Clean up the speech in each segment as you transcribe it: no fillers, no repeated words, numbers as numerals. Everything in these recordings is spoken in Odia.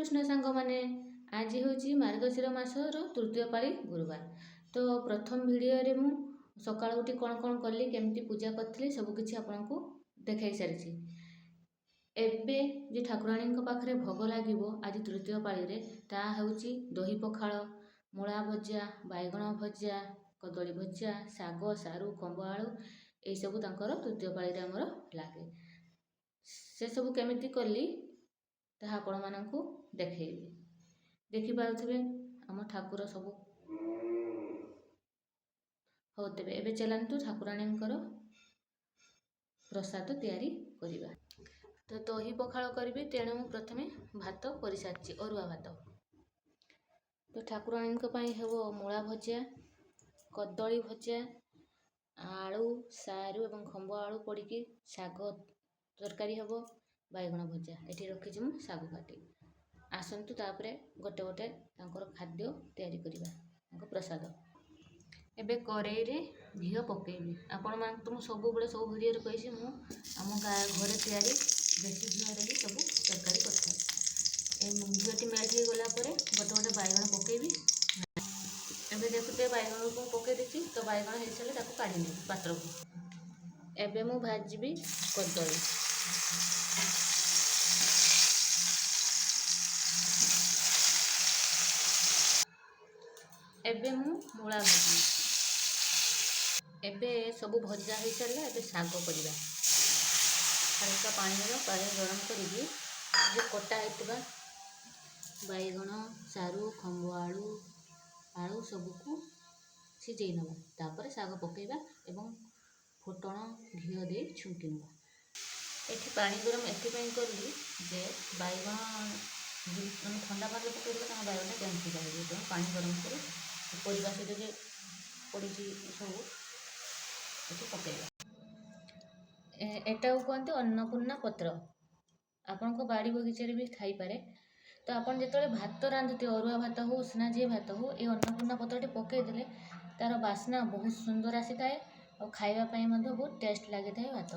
କୃଷ୍ଣ ସାଙ୍ଗମାନେ। ଆଜି ହେଉଛି ମାର୍ଗଶିର ମାସର ତୃତୀୟ ପାଳି ଗୁରୁବାର। ତ ପ୍ରଥମ ଭିଡ଼ିଓରେ ମୁଁ ସକାଳୁ ଉଠି କ'ଣ କ'ଣ କଲି, କେମିତି ପୂଜା କରିଥିଲି, ସବୁକିଛି ଆପଣଙ୍କୁ ଦେଖାଇ ସାରିଛି। ଏବେ ଯେ ଠାକୁରାଣୀଙ୍କ ପାଖରେ ଭୋଗ ଲାଗିବ ଆଜି ତୃତୀୟ ପାଳିରେ, ତାହା ହେଉଛି ଦହି ପଖାଳ, ମୂଳା ଭଜା, ବାଇଗଣ ଭଜା, କଦଳୀ ଭଜା, ଶାଗ, ସାରୁ, ଖମ୍ବ ଆଳୁ, ଏଇସବୁ ତାଙ୍କର ତୃତୀୟ ପାଳିରେ ଆମର ଲାଗେ। ସେସବୁ କେମିତି କଲି, ତାହା ଆପଣମାନଙ୍କୁ ଦେଖେଇବି। ଦେଖିପାରୁଥିବେ ଆମ ଠାକୁର ସବୁ। ହଉ ତେବେ ଏବେ ଚାଲନ୍ତୁ, ଠାକୁରାଣୀଙ୍କର ପ୍ରସାଦ ତିଆରି କରିବା। ତ ଦହି ପଖାଳ କରିବି, ତେଣୁ ମୁଁ ପ୍ରଥମେ ଭାତ କରିସାରିଛି, ଅରୁଆ ଭାତ। ତ ଠାକୁରାଣୀଙ୍କ ପାଇଁ ହେବ ମୂଳା ଭଜା, କଦଳୀ ଭଜା, ଆଳୁ, ସାରୁ ଏବଂ ଖମ୍ବ ଆଳୁ ପଡ଼ିକି ଶାଗ ତରକାରୀ ହେବ, ବାଇଗଣ ଭଜା। ଏଠି ରଖିଛି ମୁଁ ଶାଗ କାଟି। ଆସନ୍ତୁ, ତାପରେ ଗୋଟେ ଗୋଟେ ତାଙ୍କର ଖାଦ୍ୟ ତିଆରି କରିବା, ତାଙ୍କ ପ୍ରସାଦ। ଏବେ କରେଇରେ ଘିଅ ପକାଇବି। ଆପଣମାନଙ୍କୁ ତ ମୁଁ ସବୁବେଳେ ସବୁ ଭିଡ଼ିଓରେ କହିଛି, ମୁଁ ଆମ ଗାଁ ଘରେ ତିଆରି ଦେଶୀ ଘିଅରେ ହିଁ ସବୁ ତରକାରୀ କରିଥାଏ। ଏ ଘିଅଟି ମେଲ୍ଟ ହେଇଗଲା ପରେ ଗୋଟେ ଗୋଟେ ବାଇଗଣ ପକାଇବି। ଏବେ ଦେଖୁଥିବେ, ବାଇଗଣକୁ ମୁଁ ପକାଇ ଦେଇଛି। ତ ବାଇଗଣ ହେଇସାରିଲେ ତାକୁ କାଢ଼ି ନେବି ପାତ୍ରକୁ। ଏବେ ମୁଁ ଭାଜିବି କଦଳୀ। ଏବେ ମୁଁ ମୂଳା ଭାଜିବି। ଏବେ ସବୁ ଭଜା ହେଇସାରିଲା, ଏବେ ଶାଗ କରିବା। ହାଲକା ପାଣି ଦେବା। ପାଣି ଗରମ କରିକି ଯେଉଁ କଟା ହେଇଥିବା ବାଇଗଣ, ସାରୁ, ଖମ୍ବ ଆଳୁ, ଆଳୁ ସବୁକୁ ସିଝେଇ ନେବା। ତାପରେ ଶାଗ ପକାଇବା ଏବଂ ଫୁଟଣ ଘିଅ ଦେଇ ଛୁଙ୍କି ନେବା। ଏଠି ପାଣି ଗରମ ଏଥିପାଇଁ କଲି ଯେ ବାଇଗଣ ମାନେ ଥଣ୍ଡା ପାଣିରେ ପକାଇଦେଲେ ତାଙ୍କ ବାଇଗଣଟା କେମିତି ହେଇଯିବ। ତେଣୁ ପାଣି ଗରମ କରି ପରିବା ସହିତ ଯେ ପଡ଼ିଛି ସବୁ ଏଠି ପକାଇବା। ଏଟାକୁ କୁହନ୍ତି ଅନ୍ନପୂର୍ଣ୍ଣା ପତ୍ର। ଆପଣଙ୍କ ବାଡ଼ି ବଗିଚାରେ ବି ଥାଇପାରେ। ତ ଆପଣ ଯେତେବେଳେ ଭାତ ରାନ୍ଧୁଥିବେ, ଅରୁଆ ଭାତ ହଉ, ଉଷୁନା ଯିଏ ଭାତ ହଉ, ଏ ଅନ୍ନପୂର୍ଣ୍ଣା ପତ୍ରଟି ପକାଇଦେଲେ ତା'ର ବାସ୍ନା ବହୁତ ସୁନ୍ଦର ଆସିଥାଏ ଆଉ ଖାଇବା ପାଇଁ ମଧ୍ୟ ବହୁତ ଟେଷ୍ଟ ଲାଗିଥାଏ ଭାତ।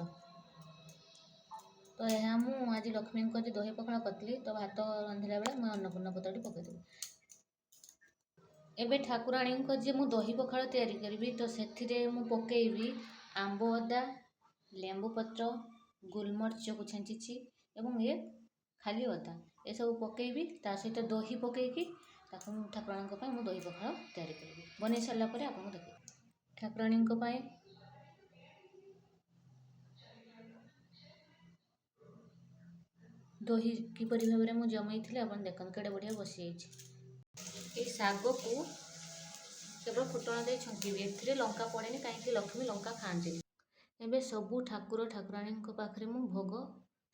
ତ ଏହା ମୁଁ ଆଜି ଲକ୍ଷ୍ମୀଙ୍କ ଯେ ଦହି ପଖାଳ କରିଥିଲି, ତ ଭାତ ରାନ୍ଧିଲା ବେଳେ ମୁଁ ଅନ୍ନପୂର୍ଣ୍ଣା ପତ୍ରଟି ପକାଇଦେବି। ଏବେ ଠାକୁରାଣୀଙ୍କ ଯେ ମୁଁ ଦହି ପଖାଳ ତିଆରି କରିବି, ତ ସେଥିରେ ମୁଁ ପକାଇବି ଆମ୍ବ ଅଦା, ଲେମ୍ବୁ ପତ୍ର, ଗୋଲମରିଚକୁ ଛେଞ୍ଚିଛି ଏବଂ ଇଏ ଖାଲି ଅଦା, ଏସବୁ ପକାଇବି। ତା ସହିତ ଦହି ପକାଇକି ତାକୁ ମୁଁ ଠାକୁରାଣୀଙ୍କ ପାଇଁ ମୁଁ ଦହି ପଖାଳ ତିଆରି କରିବି। ବନେଇ ସାରିଲା ପରେ ଆପଣଙ୍କୁ ଦେଖେଇବି। ଠାକୁରାଣୀଙ୍କ ପାଇଁ ଦହି କିପରି ଭାବରେ ମୁଁ ଜମେଇଥିଲି, ଆପଣ ଦେଖନ୍ତୁ, କେଡ଼େ ବଢ଼ିଆ ବସିଯାଇଛି। ଏଇ ଶାଗକୁ କେବଳ ଫୁଟଣ ଦେଇ ଛୁଙ୍କିବି। ଏଥିରେ ଲଙ୍କା ପଡ଼େନି, କାହିଁକି ଲକ୍ଷ୍ମୀ ଲଙ୍କା ଖାଆନ୍ତିନି। ଏବେ ସବୁ ଠାକୁର ଠାକୁରାଣୀଙ୍କ ପାଖରେ ମୁଁ ଭୋଗ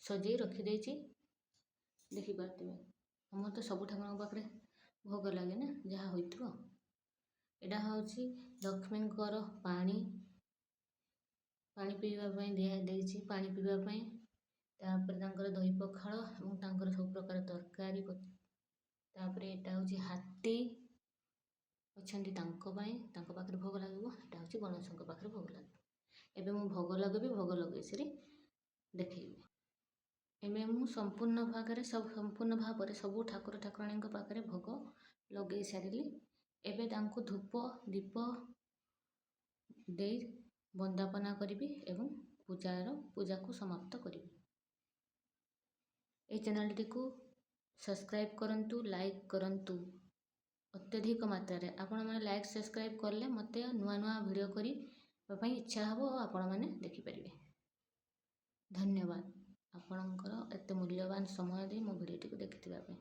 ସଜେଇ ରଖିଦେଇଛି, ଦେଖିପାରୁଥିବେ। ଆମର ତ ସବୁ ଠାକୁରଙ୍କ ପାଖରେ ଭୋଗ ଲାଗେ ନା, ଯାହା ହୋଇଥିବ। ଏଇଟା ହେଉଛି ଲକ୍ଷ୍ମୀଙ୍କର ପାଣି, ପାଣି ପିଇବା ପାଇଁ ଦିଆ ଦେଇଛି ପାଣି ପିଇବା ପାଇଁ। ତାପରେ ତାଙ୍କର ଦହି ପଖାଳ ଏବଂ ତାଙ୍କର ସବୁ ପ୍ରକାର ତରକାରୀ। ତାପରେ ଏଇଟା ହେଉଛି ହାତୀ ଅଛନ୍ତି, ତାଙ୍କ ପାଇଁ, ତାଙ୍କ ପାଖରେ ଭୋଗ ଲାଗିବ। ଏଇଟା ହେଉଛି ଗଣେଶଙ୍କ ପାଖରେ ଭୋଗ ଲାଗିବ। ଏବେ ମୁଁ ଭୋଗ ଲଗେଇବି। ଭୋଗ ଲଗେଇ ସାରି ଦେଖେଇବି। ଏବେ ମୁଁ ସମ୍ପୂର୍ଣ୍ଣ ଭାବରେ ସବୁ ଠାକୁର ଠାକୁରାଣୀଙ୍କ ପାଖରେ ଭୋଗ ଲଗେଇ ସାରିଲି। ଏବେ ତାଙ୍କୁ ଧୂପ ଦୀପ ଦେଇ ବନ୍ଦାପନା କରିବି ଏବଂ ପୂଜାକୁ ସମାପ୍ତ କରିବି। ଏହି ଚ୍ୟାନେଲଟିକୁ ସବସ୍କ୍ରାଇବ୍ କରନ୍ତୁ, ଲାଇକ୍ କରନ୍ତୁ ଅତ୍ୟଧିକ ମାତ୍ରାରେ। ଆପଣମାନେ ଲାଇକ୍ ସବସ୍କ୍ରାଇବ୍ କଲେ ମୋତେ ନୂଆ ନୂଆ ଭିଡ଼ିଓ କରିବା ପାଇଁ ଇଚ୍ଛା ହେବ ଓ ଆପଣମାନେ ଦେଖିପାରିବେ। ଧନ୍ୟବାଦ ଆପଣଙ୍କର ଏତେ ମୂଲ୍ୟବାନ ସମୟ ଦେଇ ମୋ ଭିଡ଼ିଓଟିକୁ ଦେଖିଥିବା ପାଇଁ।